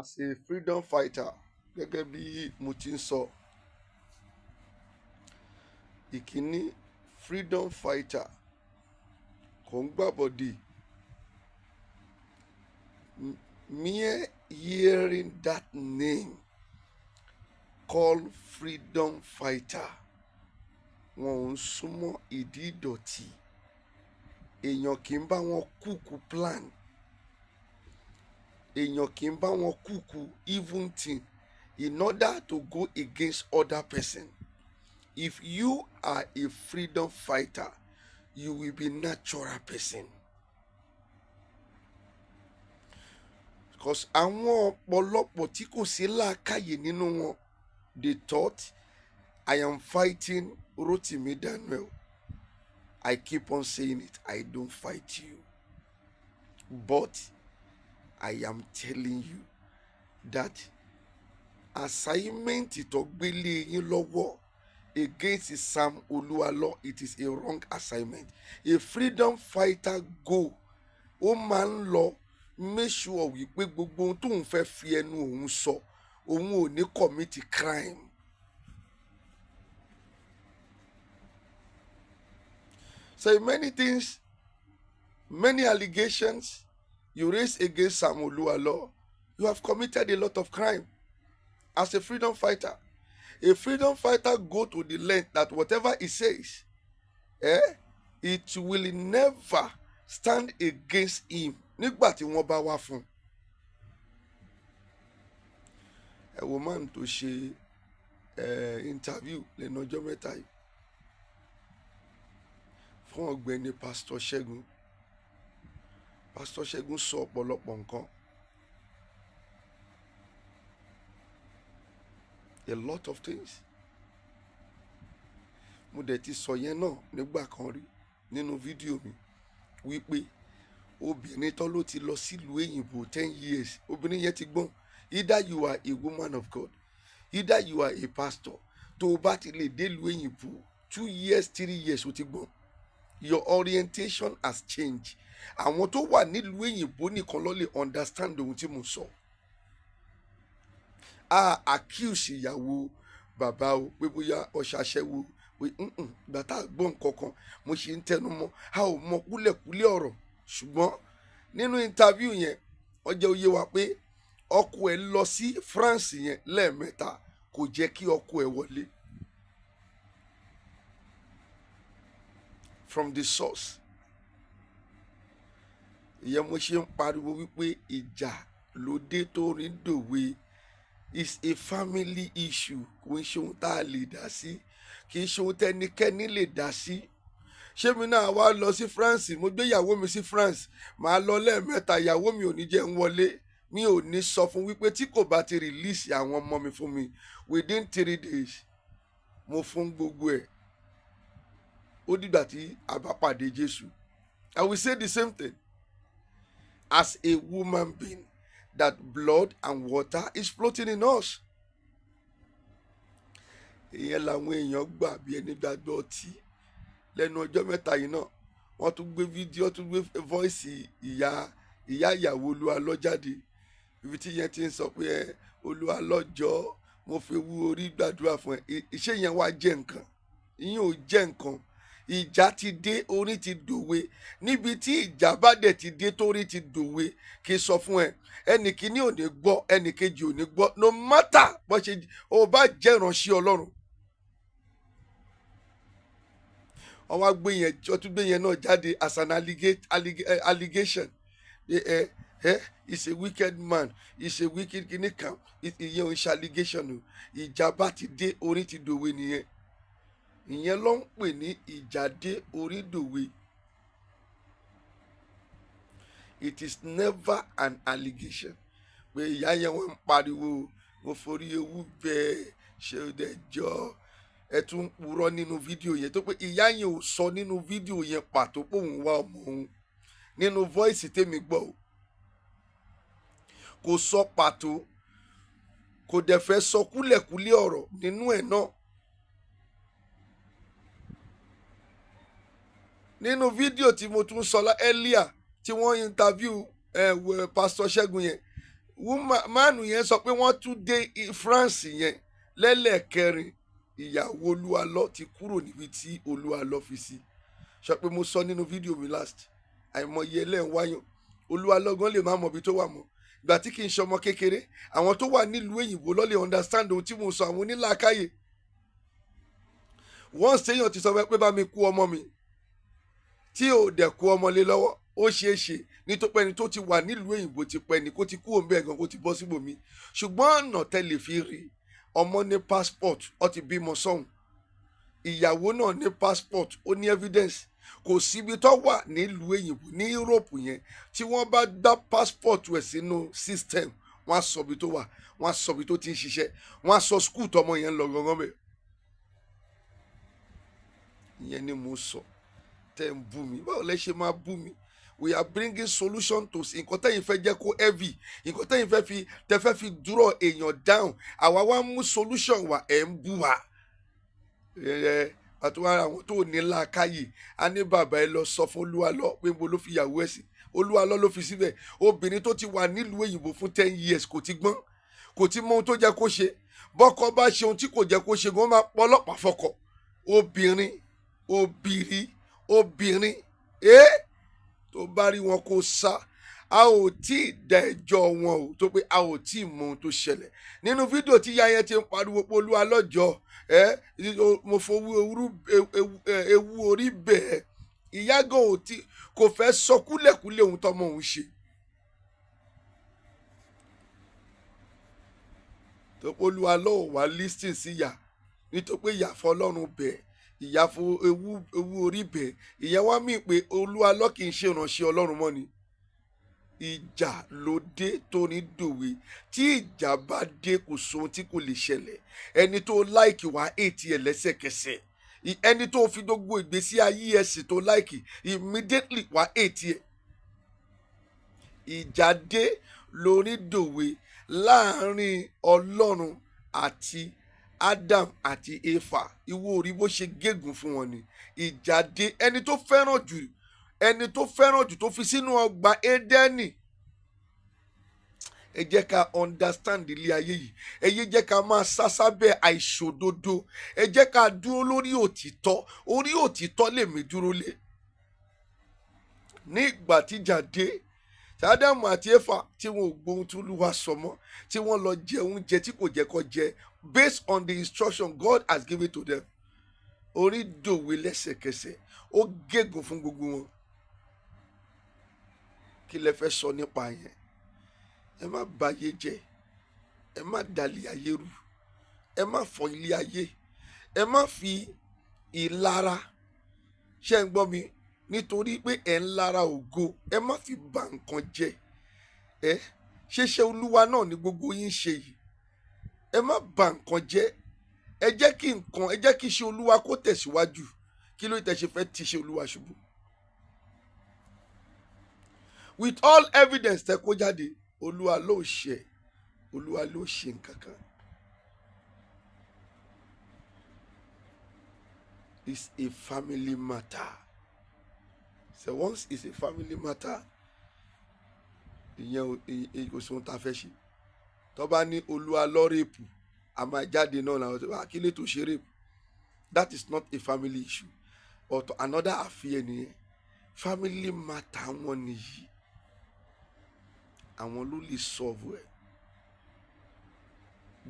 As a freedom fighter, gẹ́gẹ́ bí mo ti ń sọ, ìkíní, freedom fighter kò ń gbàbọ̀dè. Mere hearing that name called freedom fighter, wọn ò ń súnmọ́ ìdí ìdọ̀tí. Èèyàn kì í bá wọn kúkú plan, èèyàn kì í bá wọn kúkú even thing in order to go against other person. If you are a freedom fighter, you will be natural person, because àwọn ọ̀pọ̀lọpọ̀ tí kò sí làákàyè nínú wọn, they thought I am fighting Rotimi Daniel. I keep on saying it, I don't fight you, but I am telling you that assignment tó gbélé yín lọ́wọ́ against Sam Oluwalo, it is a wrong assignment. A freedom fighter go, ó máa ń lọ make sure wípé gbogbo ohun tóun fẹ́ fi ẹnu òun sọ, òun ò ní commit crime. So many things, many allegations you raise against Sam Oluwalo, you have committed a lot of crime as a freedom fighter. A freedom fighter go to the length that whatever he says, it will never stand against him nígbà tí wọ́n bá wá fún un. Ẹ wo man tó ṣe interview lẹ́nu ọjọ́ mẹ́ta yìí fún ọ̀gbẹ́ni Pastor Ṣẹ́gun. Pastor Ṣẹ́gun sọ ọ̀pọ̀lọpọ̀ nǹkan. A lot of things. Mo dẹ̀ ti sọ yẹn náà nígbà kan rí nínú fídíò mi wípé obìnrin tó ló ti lọ sílùú èyìnbó 10 years, obìnrin yẹn ti gbọ́n. Either you are a woman of God, either you are a pastor, tó o bá ti lè délùú èyìnbó 2 years, 3 years, o ti gbọ́n. Your orientation has changed. Àwọn tó wà nílùú èyìnbó nìkan ló lè understand ohun tí mo sọ. A accuse ìyàwó bàbá o pé bóyá ọ̀ṣàṣẹ́wó pé ìgbà tá a gbọ́ nǹkan kan, mo ṣe ń tẹnu mọ́, a ò mọ kúlẹ̀kúlẹ̀ ọ̀rọ̀. Ṣùgbọ́n nínú interview yẹn, wọ́n jẹ́ ó yé wa pé ọkọ ẹ̀ lọ sí France yẹn lẹ́ẹ̀mẹ́ta, kò jẹ́ kí ọkọ ẹ̀ wọlé. From the source. Ìyẹn mo ṣe ń pariwo wípé ìjà ló dé tó rí dòwe is a family issue. Kò ń ṣe ohun tá a lè dá sí, kì í ṣe ohun tẹnikẹ́ni lè dá sí. Ṣé mi náà wá lọ sí France, mo gbé ìyàwó mi sí France, màá lọ lẹ́ẹ̀mẹ́ta, ìyàwó mi ò ní jẹ́ ń wọlé. Mi ò ní sọ fún wípé tí kò bá ti release àwọn ọmọ mi fún mi within 3 days, mo fún gbogbo ẹ̀. Ó dìgbà tí a bá pàdé Jésù. I will say the same thing as a woman being, that blood and water is floating in us. Ìyẹn làwọn èèyàn gbà bí ẹni gbàgbọ́ ọtí lẹ́nu ọjọ́ mẹ́ta yìí náà. Wọ́n tún gbé fídíò, tún gbé voice ìyá ìyá ìyàwó Olúwalọ́ jáde, ibi tí yẹn ti ń sọ pé, "Ẹ Olúwalọ́jọ́, mo fi wú orí gbàdúrà fún ẹ." Iṣẹ́ yẹn wá jẹ́ nǹkan? Ìyẹn ò jẹ́ nǹkan. Ìjà ti dé, orin ti dòwe. Níbi tí ìjà bá dẹ̀ ti dé torí ti dòwe, kí n sọ fún ẹ, ẹnì kíní ò ní gbọ́, ẹnì kejì ò ní gbọ́, no matter bó ṣe o bá jẹ́ ìránṣẹ́ Ọlọ́run. Wọ́n wá gbé yẹn, wọ́n tún gbé yẹn náà jáde as an allegation. Ẹ is a wicked man, is a wicked kìíní kan. Ìyẹn ò ń ṣe allegation o. Ìjà bá ti dé, orin ti dòwe nìyẹn. Ìyẹn ló ń pè ní ìjà dé, orí dòwe. It is never an allegation pé ìyá yẹn, wọ́n ń pariwo, "Mo forí ewu bẹ́ẹ̀ ṣe ò dẹ̀ jọ." Ẹ tún ń purọ́ nínú fídíò yẹn tó pé ìyá yẹn ò sọ nínú fídíò yẹn pàtó pé òun wá ọmọ òun. Nínú voice tèmi gbọ́ o, kò sọ pàtó, kò dẹ̀ fẹ́ sọ kúlẹ̀kúlẹ̀ ọ̀rọ̀ nínú ẹ̀ náà. Nínú fídíò tí mo tún sọ earlier tí wọ́n interview ẹ̀ Pastor Ṣẹ́gun yẹn, Woman yẹn sọ pé wọ́n tún dé France yẹn lẹ́lẹ́kẹrin, ìyàwó Olúalọ́ ti kúrò níbi tí Olúalọ́ fi sí. Sọ pé mo sọ nínú fídíò mi last, àìmọye ẹlẹ́wáyàn Olúalọ́ gan lè má mọ ibi tó wà mọ́. Ìgbà tí kì í ṣọmọ kékeré, àwọn tó wà nílùú òyìnbó ló lè understand ohun tí mo sọ. Àwọn onílàákàyè wọ́n ṣèyàn ti sọ pé bá mi kú ọmọ mi tí ò dẹ̀ kú ọmọ lé lọ́wọ́. Ó ṣeé ṣe nítorí pé ẹni tó ti wà nílùú òyìnbó ti pẹ́ ni kó ti kú òun bẹ́ẹ̀ gan, kó ti bọ́ síbòmí. Ṣùgbọ́n ọ̀nà tẹ́lẹ̀ fi rí ọmọ ní passport, ó ti bímọ sọ́hùn, ìyàwó náà ní passport, ó ní evidence. Kò síbi tó wà nílùú òyìnbó ní Europe yẹn, tí wọ́n bá gbá passport ẹ̀ sínú system, wọ́n á sọ ibi tó wà, wọ́n á sọ ibi tó ti ń ṣiṣẹ́, wọ́n á sọ school tọmọ yẹn ń lọ gangan bẹ́ẹ̀. Ìyẹn ni mo sọ tẹ́ ń bú mi. Báwo lẹ ṣe máa bú mi? We are bringing solution to nǹkan tẹ́yìn fẹ́ jẹ́ kó heavy, nǹkan tẹ́yìn fẹ́ fi tẹ́ fẹ́ fi draw èèyàn down. Àwa wá mú solution wá, ẹ̀ ń bú wa. Ẹ àti wọn, àwọn tó ní làákàyè á ní bàbá ẹ lọ sọ fún Olúwalọ pé mo ló fi ìyàwó ẹ sí. Olúwalọ ló fi síbẹ̀. Obìnrin tó ti wà nílùú òyìnbó fún 10 years kò ti gbọ́n, kò ti mọ ohun tó jẹ́ kó ṣe. Bọ́kọ bá ṣe ohun tí kò jẹ́ kó ṣe gan, máa pọ́ ọlọ́pàá fọkọ. Obìnrin, obìnrin, obìnrin ẹ́ tó bá rí wọn kó sá. A ò tí ì da ẹjọ́ wọn o, tó pé a ò tí ì mọ ohun tó ṣẹlẹ̀. Nínú fídíò tí ìyá yẹn ti ń pariwo pé Olúwa lọ́jọ́ ẹ, mo fowó ewu orí bẹ́ẹ̀, ìyá gan ò tí kò fẹ́ sọ kúlẹ̀kúlẹ̀ ohun tọmọ òun ṣe. Tó pé Olúwa lọ́wọ́ wá listen sí ìyá, nítorí pé ìyá fọlọ́run bẹ́ẹ̀, ìyá fo ewu orí bẹ́ẹ̀. Ìyẹn wá mí pé Olúwa lọ́ kì í ṣe ìránṣẹ́ Ọlọ́run mọ́ ni. Ìjà ló dé tó ní dòwe. Tí ìjà bá dé, kò sóhun tí kò lè ṣẹlẹ̀. Ẹni tó like wá ètí ẹ̀ lẹ́sẹ̀kẹsẹ̀, ẹni tó fi gbogbo ìgbésí ayé ẹ̀ sì tó like, immediately wá ètí ẹ̀. Ìjà dé lórí dòwe láàrin Ọlọ́run àti Adam àti Efa. Ìwọ orí bó ṣe gégùn fún wọn ni. Ìjà dé. Ẹni tó fẹ́ràn jù, ẹni tó fẹ́ràn jù tó fi sínú ọgbà Édẹ́nì. Ẹ jẹ́ ká understand ilé ayé yìí. Ẹ yé jẹ́ ká máa sá sábẹ́ àìṣòdodo. Ẹ jẹ́ ká dúró lórí òtítọ́. Orí òtítọ́ lèmi dúró lé. Ní ìgbà tíjà dé, Ádámù àti Éfà tí wọn ò gbóhun tí Olúwa sọ mọ́, tí wọ́n lọ jẹ oúnjẹ tí kò jẹ́ kó jẹ based on the instruction God has given to them, orí dòwe lẹ́sẹ̀kẹsẹ̀, ó gégùn fún gbogbo wọn. Kí lẹ fẹ́ sọ nípa yẹn? Ẹ má bayé jẹ́, ẹ má dalẹ̀ ayé rú, ẹ má fọ́ ilé ayé, ẹ má fi ìlara ṣe ń gbọ́ mi, nítorí pé ẹ̀ ń lára ògo, ẹ má fi bà nǹkan jẹ́. Ẹ ṣeṣe Olúwa náà ní gbogbo yín ṣe yìí. Ẹ má bà nǹkan jẹ́. Ẹ jẹ́ kí nǹkan, ẹ jẹ́ kí iṣẹ́ Olúwa kó tẹ̀síwájú. Kí ló tẹ̀ ṣe fẹ́ ti ṣe Olúwa ṣubú with all evidence tẹ kó jáde? Olúwa ló ṣe, Olúwa ló ṣe nǹkan kan. It's a family matter. So once it's a family matter, ìyẹn kò sí ohun tá a fẹ́ ṣe. Tó bá ní Olúwa lọ rape, a máa jáde náà làwọn tó bá kí lè tó ṣe rape. That is not a family issue. Ọ̀tọ̀ another affair nìyẹn. Family matter wọn nìyí, àwọn ló lè solve ẹ̀.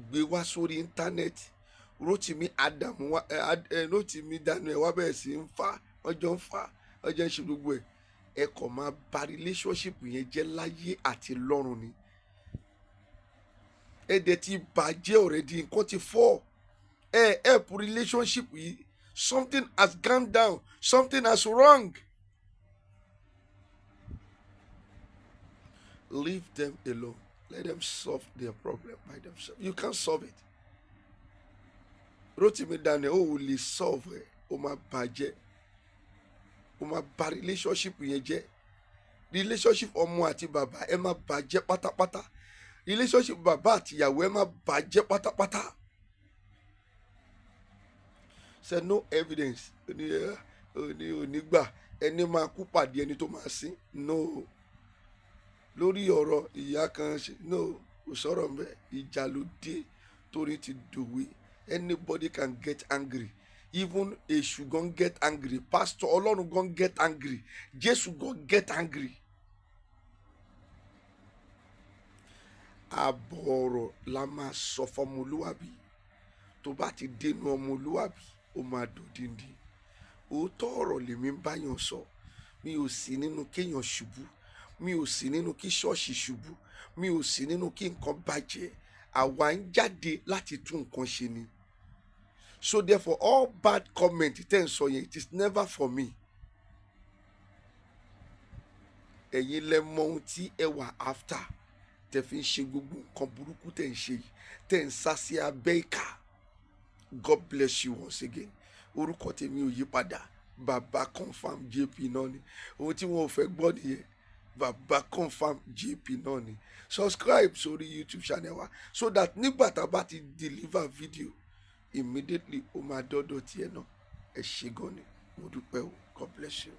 Gbé wá sórí íńtánẹ́ẹ̀tì, Rotimi Adam wa ẹ Rotimi Daniel wá bẹ̀rẹ̀ sí ń fa, ọjọ́ ń fa, ọjọ́ ń ṣe gbogbo ẹ̀. Ẹ kàn máa bà relationship yẹn jẹ́ láyé àti lọ́run ni. Ẹ dẹ̀ ti bàjẹ́ already, nǹkan ti fọ́. Ẹ help relationship yìí. Something has gone down, something has wrong. Leave them alone. Let them solve their problem by themselves. You can't solve it. Rotimi Daniel, ó lè solve ẹ. Ó máa bàjẹ́, ó máa bà relationship yẹn jẹ́. Relationship ọmọ àti bàbá ẹ máa bàjẹ́ pátápátá. Relationship bàbá àti ìyàwó ẹ máa bàjẹ́ pátápátá. Say no evidence ní ẹ ní onígbà ẹni máa kú pàdé ẹni tó máa sin. No. Lórí ọ̀rọ̀ ìyá kan ṣe no, kò sọ̀rọ̀ mbẹ́. Ìjà ló dé torí ti dòwe. Anybody can get angry. Even èṣù gan get angry, pastor Ọlọ́run gan get angry, Jésù gan get angry. Àbọ̀ ọ̀rọ̀ la máa sọ fọmọlúwàbí. Tó bá ti dénú ọmọlúwàbí, ó máa dòdìndín. Òótọ́ ọ̀rọ̀ lèmi ń báyàn sọ. Mi ò sí nínú kéèyàn ṣubú, mi ò sí nínú kí ṣọ́ọ̀ṣì ṣubú, mi ò sí nínú kí nǹkan bàjẹ́. Àwa ń jáde láti tún nǹkan ṣe ni. So therefore, all bad comment tẹ́ ń sọ yẹn, it is never for me. Ẹ̀yin lẹ mọ ohun tí ẹ wà after tẹ́ fi ń ṣe gbogbo nǹkan burúkú tẹ́ ń ṣe yìí, tẹ́ ń sá sí abẹ́ ìkà. God bless you once again. Orúkọ tèmi ò yí padà, Baba Confam JP náà ni. Ohun tí wọn ò fẹ́ gbọ́ nìyẹn. Baba Confam JP náà ni. Subscribe sórí YouTube channel wa so that nígbà tá a bá ti deliver video, immediately ó máa dọ́dọ̀ tiẹ̀ náà. Ẹ ṣé gan ni, mo dúpẹ́ o. God bless you.